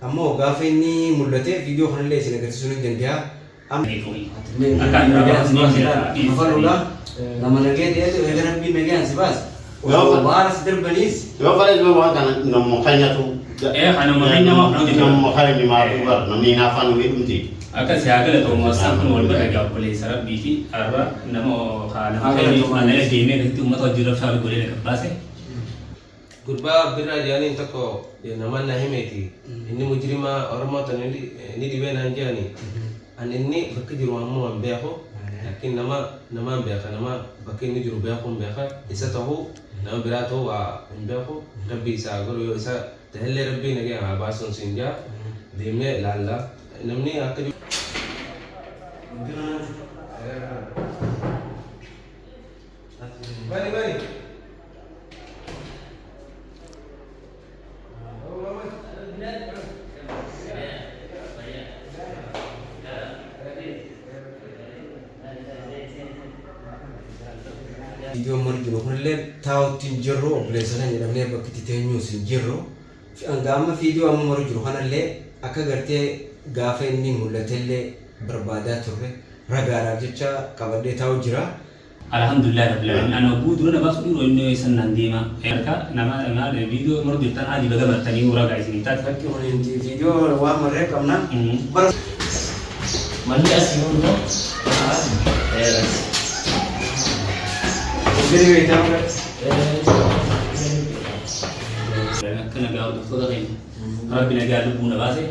Ammoo gaafa inni mul'ate viidiyoo kanallee isin agarsiisuu ni danda'a. Nama nagee ta'etu eega rabbiin nagayaan si baase osoo baara si darbaniis. Yoo fedhe ilma waan kana namuma keenyatu. Ee kanuma keenya waan hojjetu. Namuma keenya maatuu bara namni hinaaffaan nu miidhumti. Akka si haa galatoomu Assaan kun wal bira egaa obboleessa rabbiiti har'a nama haa nama keenya mana deemee akkasitti uummata wajjin rabshaa godhee na gabbaase. Gurbaa Birraa jedhaniin tokko namaan na himeeti. Inni mujrima Oromoo tana ni dhibee naan jedhani. Ani inni bakki jiru ammoo hin beeku. Laakiin nama namaan beeka nama bakki inni jiru beekuun beeka. Isa ta'uu nama biraa ta'uu waa hin beeku. Rabbi isaa haa godhu yoo isa tahellee Rabbii nagayaan haa baasuun siin jaa. Deemnee laalla. Namni akka jiru. Bani bani. Viidiyoo amma arginu kunillee taa'utti hin jirru obboleessa keenya dhabnee bakki itti teenyuus hin jirru. Hanga amma viidiyoo amma maru jiru kanallee akka gartee gaafa inni mul'atellee barbaadaa turre ragaadhaaf jecha qabadhee taa'u jira. Alhamdulillah rabbil alamin ana hogguu dura na baasu dhiiroo inni eessan naan deema harka nama maal viidiyoo maru jirtan adii baga martanii ragaa isinii taate. Bakki kun viidiyoo waan marree qabna. Bara Manni asii hundoo. Gadi beektaa bara. Akka nagaa hordoftoota keenya. Rabbi nagaa lubbuu na baase.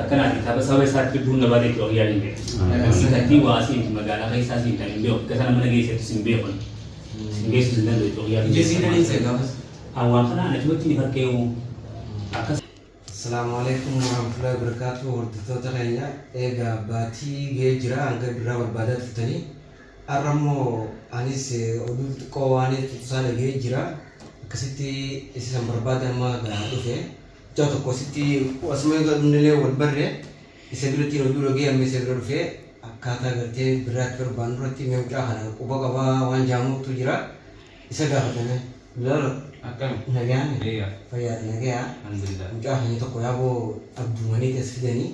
Akkanaati tapha saba isaatti lubbuun na baate jechuudha guyyaan hin beeku. Sakattii waa siin magaalaa keessaa siin kan hin beeku. Akka sana mana geessettu sin beeku. Sin geessu sin danda'u jechuudha guyyaan hin Ija siin beeku. dhalin gaafas. An waan kana ana achumatti ni farqeewu. Akkas. Assalaamu alaikum warahmatullahi wabarakatuh hordoftoota keenya eega baatii ga'ee jira hanga birraa barbaadaa turtanii har'a immoo anis oduu xixiqqoo waan tuttusaa dhaga'ee jira akkasitti isa san barbaada amma gaa dhufe mucaa tokko asitti asuma eega wal barre isa biratti oduu dhaga'ee amma isa bira dhufe akkaataa gartee birraatti barbaannu irratti mee mucaa kana quba qabaa waan jaamuutu jira isa gaafatame Bilaalo. Akkami? Nagaan. Eeyyaa. Fayyaadha nagayaa. Alhamdulillah. Mucaa keenya tokko yaaboo abduumanii as fidanii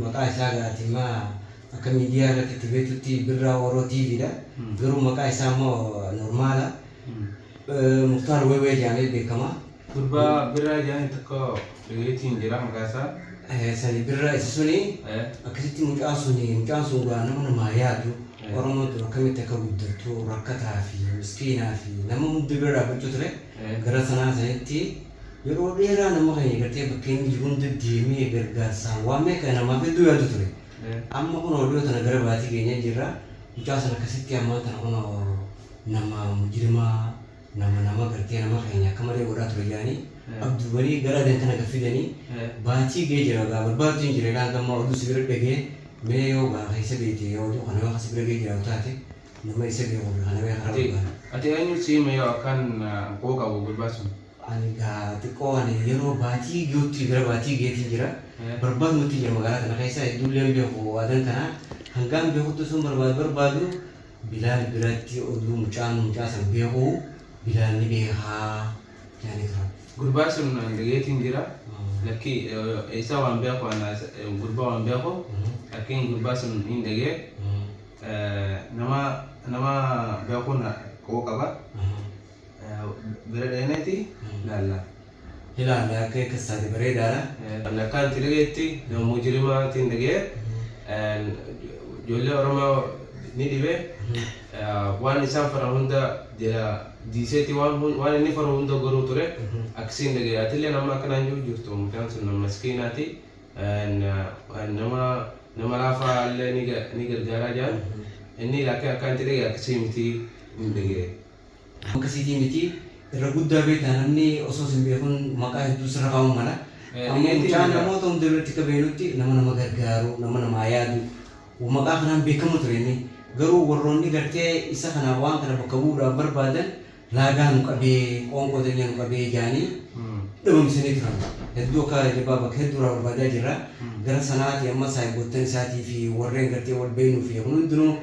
maqaa isaa gaatimmaa akka miidiyaa irratti itti beektutti Birraa Oroo TV dha. Garuu maqaa isaa immoo normaala. Muktaar Weewee jedhamee beekama. Gurbaa Birraa jedhani tokko dhageetiin jira maqaa isaa. Sani Birraa isa suni akkasitti mucaan suni mucaan sun gaa nama namaa yaadu Oromoon tun akkamitti akka guddattu rakkataa fi miskiinaa fi nama hunda bira dhaabbachuu ture. Gara sanaa sanitti yeroo dheeraa nama keenya gartee bakka inni jiru hunda deemee gargaarsaan waan meeqa namaaf hedduu yaadu ture. Amma kun dhiyoo tana gara baatii keenya jirra. Mucaa sana akkasitti ammaa tana kun nama mujrimaa nama nama gartee nama keenya akka malee godhaa ture jedhanii abduubanii gara adan kana gaffidanii baatii ga'ee jira gaa barbaadu hin jira ilaa gammaa oduu si bira dhagee mee yoo gaa keessa beekte yoo oduu kana yoo kasi bira ga'ee jiraatu taate nama isa beeku fi kana beekaa Ati barbaada. ati eenyu si hime yoo akkaan quba qabu gurbaa sun? Ani gaa xiqqoo ani yeroo baatii ga'utti gara baatii ga'eetiin jira. Barbaadumatti jira magaalaa kana keessa hedduullee hin beeku adan kana hangaan beekutti sun barbaadu barbaadu Bilaal biratti oduu mucaan mucaa san beeku Bilaal ni beekaa jedhanii turan. Gurbaa sun dhageetiin jira. Lakki isa waan beeku ana gurbaa waan beeku. Lakkiin gurbaa sun hin dhagee. Nama nama beekuun quba qaba. Bira dheeneeti laalla. Ilaalla akka akkas taate bareedaadha. Akkaan itti dhageetti nama mujrimaatiin dhagee ijoollee Oromoo ni dhibe waan isaan faran hunda jala diiseeti waan waan inni faru hunda goruu ture akkasiin dhagee atillee nama akkanaan jiru jirtu mucaan sun nama miskiinaati nama nama laafaa illee ni gargaaraa jiran inni laakiin akkaan itti dhagee akkasii miti hin dhagee. Akkasiitii miti irra guddaa beektaa namni osoo sin beekun maqaa hedduu sirra kaa'uun mala. Ammoo mucaan namoota hunda biratti akka beeknutti nama nama gargaaru nama namaa yaadu maqaa kanaan beekamu ture inni. Garuu warroonni gartee isa kana waan kana bakka bu'uudhaaf barbaadan laagaa nu qabee qoonqoo teenya nu qabee jaanii dhabamsanii turan. Hedduu akka jabaa bakka hedduu irraa barbaadaa jirra. Gara sanaati amma saayibboottan isaatii fi warreen gartee wal beeknuu fi kun hundinuu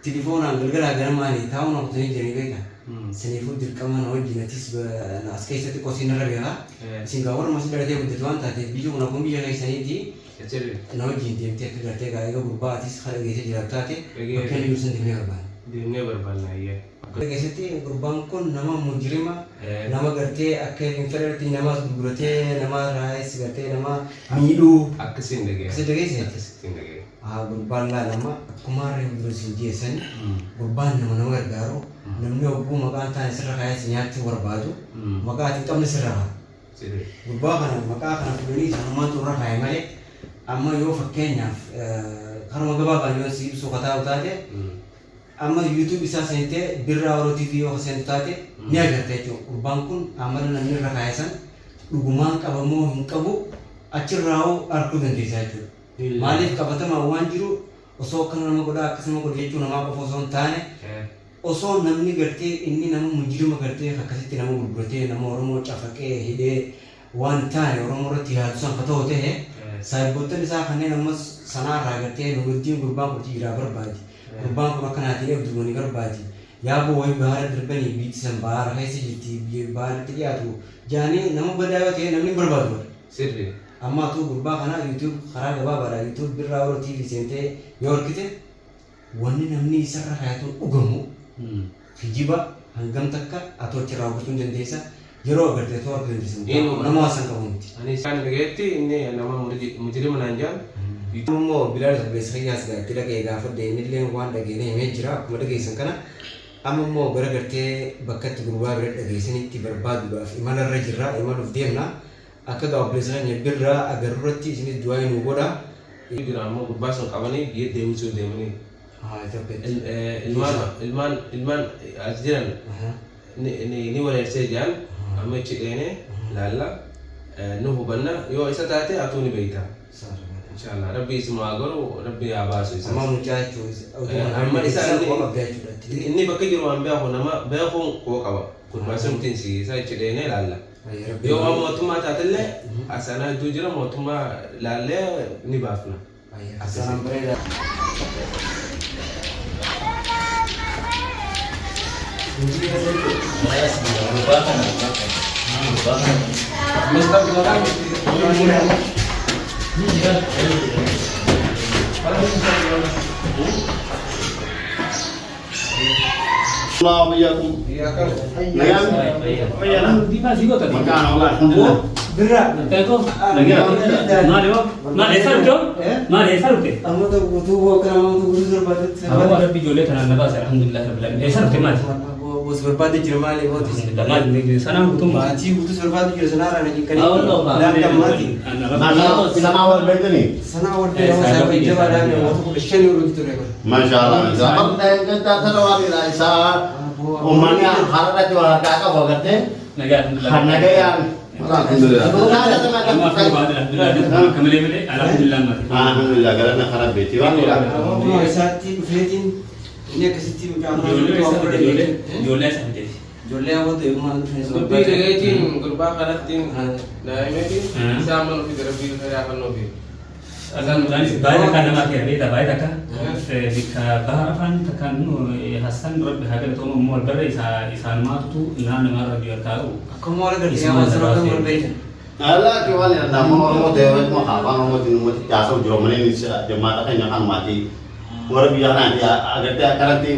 tilifoonaan galgalaa ganamaani taa'uun hojjetanii jiranii beektaa. Saniifuu dirqama na wajjin atis as keessatti qosiin irra beekaa. Isin gaa warra masii dhalatee guddatu waan taateef biyyi kun akkuma biyya keessaniiti na wajjin deemtee akka gartee gaa eega gurbaa atis kana geessee jiraatu taate bakka inni jiru san deemnee barbaanna. Deemnee barbaanna ayyee. Keessatti gurbaan kun nama mujrima, nama gartee akka hin fedhetti namaas gurguratee nama raayis gartee nama miidhuu. Akkasiin dhagee. Akkasiin dhageesse? Akkasittiin dhagee. Haa gurbaan laalama akkuma harreen dura isin jeessan gurbaan nama nama gargaaru namni hogguu maqaan taane sirra kaayee si nyaachuu barbaadu maqaa ati hin qabne sirra kaa'a. Gurbaa kana maqaa kana fuudhanii isaanumaatu irra kaaye malee amma yoo fakkeenyaaf karuma gabaabaan yoo si ibsuu kataa'u taate amma YouTube isaa seentee Birraa Oro TV yoo seentu taate ni agarta jechuudha. Gurbaan kun amala namni irra kaaye san dhugumaan qaba moo hin qabu achirraa'uu arguu dandeessa jechuudha. Maaliif qabatamaan waan jiru osoo akkana nama godhaa akkas nama godha jechuu namaa qofa osoo hin taane osoo namni gartee inni nama mujrima gartee akkasitti nama gurguratee nama Oromoo cafaqee hidhee waan hin taane Oromoo irratti yaadu san ka ta'u ta'e saahibboottan isaa kanneen ammas sanaa irraa gartee Nuuruddiin gurbaan kun jiraa barbaadi gurbaan kun akka naatiin eegdu barbaadi yaaboo wayii bahara darbanii biitti san bahara keessa jirti biyya baharatti dhiyaatu jaanii nama badaa yoo ta'e namni hin barbaadu. Sirri. Amma atuu gurbaa kana YouTube karaa gabaabaadha YouTube Birraa Oro TV seentee yoo argite wanni namni isarra kaayatuun dhugamu kijiba hangam takka atoo achirraa hubachuu hin dandeessa yeroo agarte atoo arguu dandeessa nama waan san qabu miti. Ani isaan dhageetti inni nama mujrima naan jedhan. Immoo Bilaal obboleessa kiyyaas itti dhaga'ee gaafadhe innillee waan dhageenye himee jira akkuma dhageessan kana amma immoo gara gartee bakka itti gurbaa bira dhageessanitti barbaaduudhaaf imalarra jirra imaluuf deemna. Akka gaa obboleessa keenya Birraa agarruurratti isinis du'aa nu godha. Jira ammoo gurbaa sun qabanii biyya deebisuu deemanii. Haa Itoophiyaatti. Ilmaan ilmaan ilmaan as jiran ni wareersee jiran amma ichi dheenee laalla nu hubanna yoo isa taate atuu ni beekta. Inshallah rabbi isuma haa godhu rabbi haa baasu isa. Amma mucaa jechuun Amma isa quba qabda jechuudha. Inni bakka jiru waan beeku nama beekuun quba qaba. Gurbaa sun tinsi isa ichi dheenee laalla. Yoo waan mootummaa taatellee asanaa hedduu jira mootummaa laallee ni baafna. Asanaan bareeda. الله وإياكم. مكان والله الحمد لله. Birraa. Maal eessa dhufte? Maal eessa dhufte? Amma guutuu akkana nama guutuu barbaadetti. Aboo rabbi ijoollee tanaan na baase alhamdulillah rabbil alamin. Eessa dhufte maali? Bos barbaade jira maali bootis. Maali sanaan guutummaa? Maatii guutuu barbaade jira sanaarraa na jinkanii. Laata maatii. Sanaa wal beektanii? Sanaa wal beektanii saayiba jabaadhaan namoota 15 yeroo ture. ما شاء الله. Uummanni har'atti wal harkaa qabu agartee? Nagayaan. Alhamdulillah. Alhamdulillah galanna karaa beekti waan jedha. Akkuma isaatti dhufeetiin inni akkasitti mucaa Ijoollee hawwatu eegummaa dhufee Dubbii dhageetiin gurbaa kanatti naa'imeetiin isaa amma nufi rabbii yaafannoo fi. Baay'ee takka nama kee beekta baay'ee takka bikka bahara afaan takka Hassan rabbi haa galatooma immoo wal barre isaanumaatu naannoo rabbi harkaa qabu. Akkuma wal agartee hawaasa rakkan wal beektan. Ala ke waan nama Oromoo ta'e wajjin afaan Oromootiin uummati haasa'u jiru malee jammaata keenya kan maatii warra biyya kanaati agartee akkanatti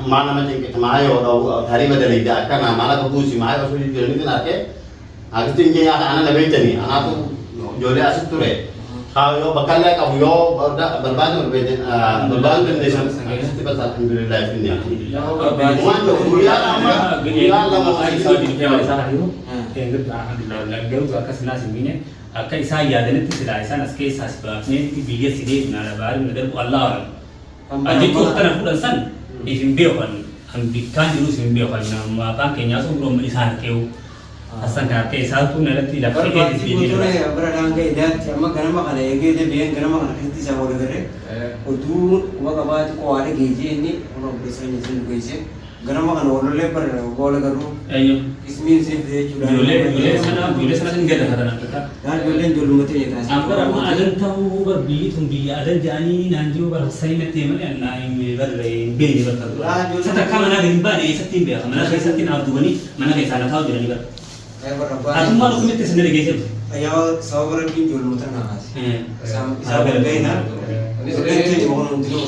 maal nama cinqite maa yoo tarii badaleedha akkana maal akka buusi maa yoo osoo jiranitti arkee akkasitti hin jee ana na beektanii anaatu ijoollee asitti ture. Yoo bakka illee qabu yoo barbaadu barbaadu dandeessan akkasitti bas alhamdulillah finni. Waan jiru guyyaa amma guyyaa lama Akka isaan yaadanitti silaa isaan as keessaa si baafneetti biyya si deemna baarii na darbu Allah alam. Jechuun kana fuudhan san isin beekan an bikkaan jiru isin beekan afaan keenyaa sun biroo isaan keewu. Hassan kan akka isaatu nalatti lafa Barbaachii guutuu bira daangaa idaatti amma ganama kana eegee deebi'een ganama kana keessatti isaa wal agarree oduu quba qabaatu qo'aadha geejjee inni kun obboleessa keenya isin geesse. Ganama kana walollee barra boola garuu Ayyo. ismiin isin fide jechuudha. Ijoollee sana hin gada kana akka. Yaa ijoolleen ijoolluma ta'e taasisa. Amma amma adan ta'uu bar biyyi tun biyya adan jedhanii naan jiru bar sanii natti himanii annaa hin bar hin beekne bakka dura. Isa takkaa manaa gadi hin baane eessatti hin beeka, mana keessatti naaf dubanii mana keessaa na taa'u jedhanii bar. Atummaa dhukkubatti isin dhageessee dhufe. Yaa sababa rabbiin ijoolluma tana kaase. Isaan walgahina.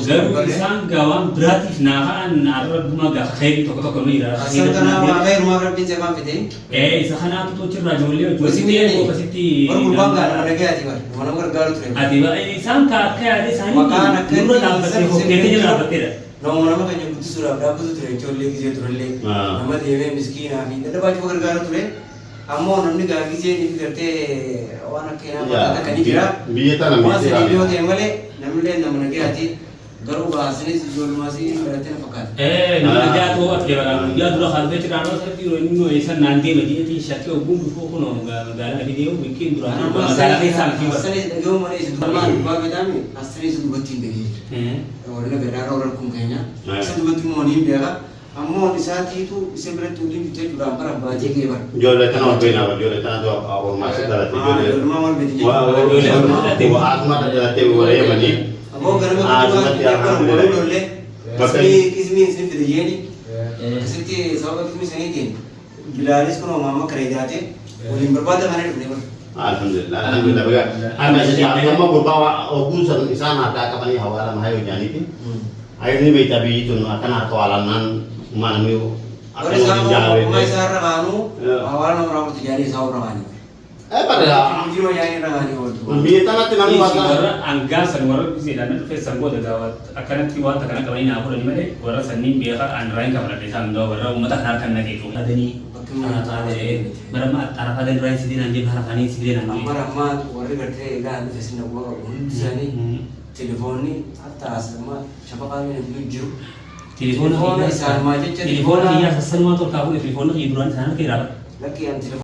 Garuu isaan gaawaan biraatiif naa ka'an arra gaafa khayrii tokko tokko ni jira. Asan kana waa khayrumaa rabbiin sefaan fide. Ee, isa kanaatu tochirraa ijoollee ijoollee akkasitti. Bar gurbaan gaa nama nagayaati bar nama nama gargaaru ture. Ati isaan ka akka yaada isaanii Maqaan akka nurra dhaabbattee hojjetee jala dhaabbatteedha. Nama keenya guddisuudhaaf dhaabbatu ture ijoollee gisee turellee. Nama deemee miskiinaa fi dadhabaa cufa gargaaru ture. Ammoo namni gaa gisee ni gartee waan akka hinaa akka ni jira. Biyya tana Waan miti. sadii yoo ta'e malee namillee nama nagayaati. Garuu baasinis ijoollumaas barattee na fakkaata. Ee, nama nagaa ta'uu ati jabaa guyyaa dura kalbee ciraan irratti yeroo inni eessa naan deema jeetii shakkii ogguun dhufuu kunoo magaalaa fi deemu bikkiin duraan magaalaa keessaa miti bara. Asanis dhaga'uu malee isa dubbatti dubbaa beekami asanis isa dubbatti hin beeku. Warra gadaarra warra kun keenya. Isa dubbatti immoo ni hin beeka. Ammoo isaatiitu isa biratti waliin jechuudhaan bara baatee kee bara. Ijoollee tana wal beekna, ijoollee tana ormaa si dhalate ijoollee. Ijoollummaa wal beekti jechuudha. Asuma dhalattee wareemanii. Ammoo ganama Asumatti guddaa waluu lollee Bakka qismii isin fide jeeni. Akkasitti sababa qismii saniitiin bilaalis kun maama kareedaate waliin barbaada kana dhufne bara. Alhamdulillah, alhamdulillah. Baga. Amma amma gurbaa oguu san isaan harkaa qabanii hawaala mahayoo jaaniiti. Ayirni beektaa biyyi tun akkana harka waalannaan namni Warri isaan ogummaa isaa irra kaanuu hawaala nama raawwatu jaanii isaa irra kaanii. Eh, bara Mujirma jaanii irra kaanii ooltu. Biyya tanatti namni Warra waan hangaa san warra biseedhaan dhufe san booda gaafa akkanatti wanta kana qabanii naa fuudhanii malee warra sanniin beekaa an irraa hin kafaladhe isaan hundaa warra uummata kanaa kan naqeetu. Adanii barama arafaa dan irraa sidee naan jee harafanii sidee naan jee. Amma ammaa warri gartee egaa dhufe sinna quba qabu hundi isaanii telefoonni hatta asirma shafaqaan hedduu jiru. Telefoona isaan maa jecha telefoona kiyyaa sassanumaa tolkaa fuudhe, telefoona kiyya duraan isaan harka irraa Lakki an telefoona.